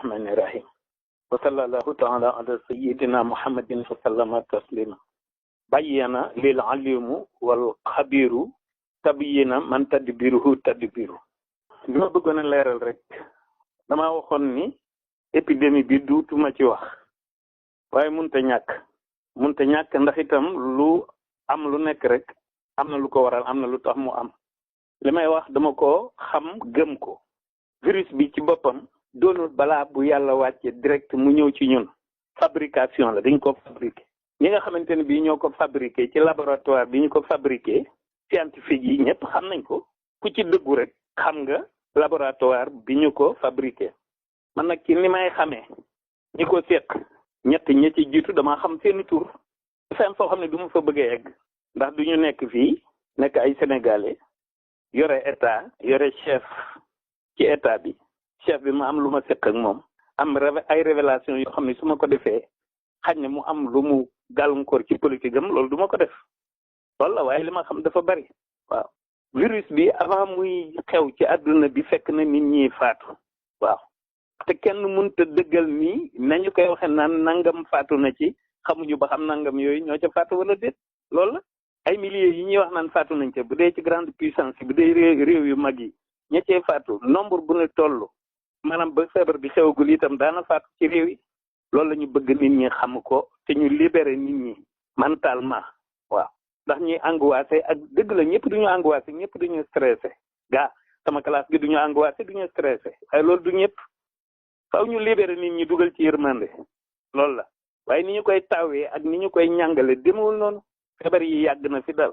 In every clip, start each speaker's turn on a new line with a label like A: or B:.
A: الرحمن الرحيم وصلى الله تعالى على سيدنا محمد وسلم تسليما بين للعليم والخبير تبين من تدبيره تدبيره li ma bëggoon a leeral rek damaa waxoon ni épidémie bi duutuma ci wax waaye munta ñàkk ndax itam lu am lu nekk rek am na lu ko waral am na lu tax mu am li may wax dama ko xam gëm ko virus bi ci boppam doonul balaa bu yàlla wàcce direct mu ñëw ci ñun fabrication la dañ ko fabriqué ñi nga xamante ne bii ñoo ko fabriqué ci laboratoire bi ñu ko fabriqué scientifique yi ñëpp xam nañ ko ku ci dëggu rek xam nga laboratoire bi ñu ko fabriqué man nag ci ni may xamee ñi ko seq ñett ñi ci jiitu dama xam seeni tur dafa am foo xam ne du ma fa bëggee egg ndax du ñu nekk fii nekk ay sénégalais yore état yore chef ci état bi chef bi ma am lu ma seq ak moom am ay révélation yoo xam ne su ma ko defee xañ ne mu am lu mu gàllankoor ci politique am loolu du ma ko def loolu la waaye li ma xam dafa bari waaw virus bi avant muy xew ci àdduna bi fekk na nit ñi faatu waaw te kenn mënut a dëggal nii nañu koy waxe naan nangam faatu na ci xamuñu ba xam nangam yooyu ñoo ca faatu wala déet loolu la ay milliers yi ñuy wax naan faatu nañ ca bu dee ci grande puissance yi bu dee réew yu mag yi ña cee faatu nombre bu ne toll maanaam ba feebar bi xewagul itam daana faatu ci réew yi loolu la ñu bëgg nit ñi xam ko te ñu libéré nit ñi mentalement waaw ndax ñuy angoissé ak dëgg la ñëpp duñu angoissé ñëpp duñu stressé gaa sama classe gi duñu angoissé duñu stressé waaye loolu du ñëpp faw ñu libéré nit ñi dugal ci yërmande loolu la waaye ni ñu koy tawee ak ni ñu koy ñàngale demewul noonu feebar yi yàgg na fi dal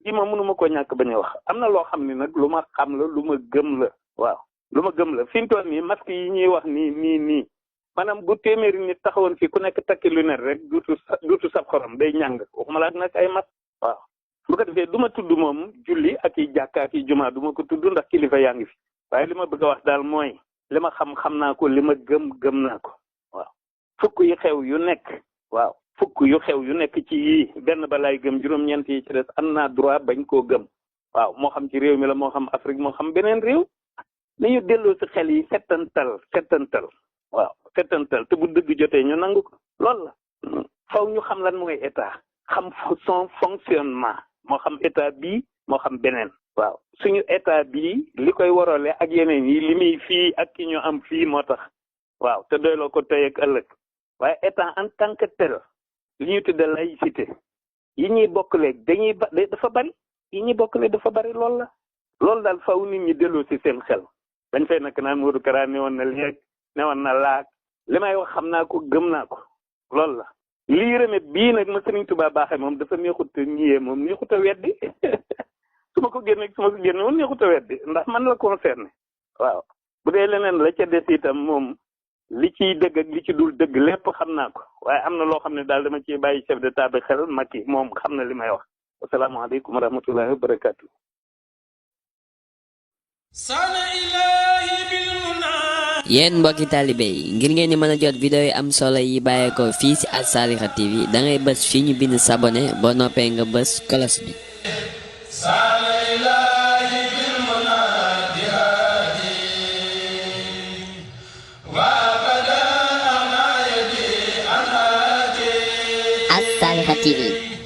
A: lii ma mënuma ko ñàkk bañ a wax am na loo xam ne nag lu ma xam la lu ma gëm la waaw lu ma gëm la fi mu toll nii masque yi ñuy wax nii maanaam bu téeméeri nit taxawoon fii ku nekk takki lunette rek duutu sab xorom day ñàng waxuma la nag ay masque waaw bu ko defee du ma tudd moom julli ak i jàkka ak i jumaa du ma ko tudd ndax kilifa yaa ngi fi waaye li ma bëgg a wax daal mooy li ma xam naa ko li ma gëm naa ko waaw fukk yu xew yu nekk waaw fukk yu xew yu nekk ci yii benn balaay gëm juróom-ñeent yi ci des am naa droit bañ koo gëm waaw moo xam ci réew mi la moo xam Afrique moo xam beneen réew nañu delloo si xel yi settantal waaw settantal te bu dëgg jotee ñu nangu ko loolu la faw ñu xam lan mooy état xam son fonctionnement moo xam état bii moo xam beneen waaw suñu état bii li koy warale ak yeneen yi li muy fii ak ki ñu am fii moo tax waaw te doyloo ko tey ak ëllëg waaye état en tant que tel li ñuy tudde laïcité yi ñuy bokkale dafa bari yi ñuy bokkale dafa bari loolu la loolu daal faw nit ñi delloo si seen xel dañ fay nekk naan Modou Kara newoon na léeg newoon na laag li may wax xam naa ko gëm naa ko loolu la lii remède bii nag ma Sëriñ Tuubaa baaxee moom dafa neexut a ñiyee moom neexut a weddi su ma ko génne moom neexut a weddi ndax man la concerné waaw bu dee leneen la ca des itam moom li ciy dëgg ak li ci dul dëgg lépp xam naa ko waaye am na loo xam ne daal dama ciy bàyyi chef d'état bi xel Macky moom xam na li may wax asalaamaaleykum wa rahmatullahi wa barakaatu.
B: yéen mbokki taalibe yi ngir ngeen di mën a jot vidéo yi am solo yi bàyyeekoo fii ci As Salihah TV da ngay bës fii ñu bind s'abonner boo noppee nga bës cloche bi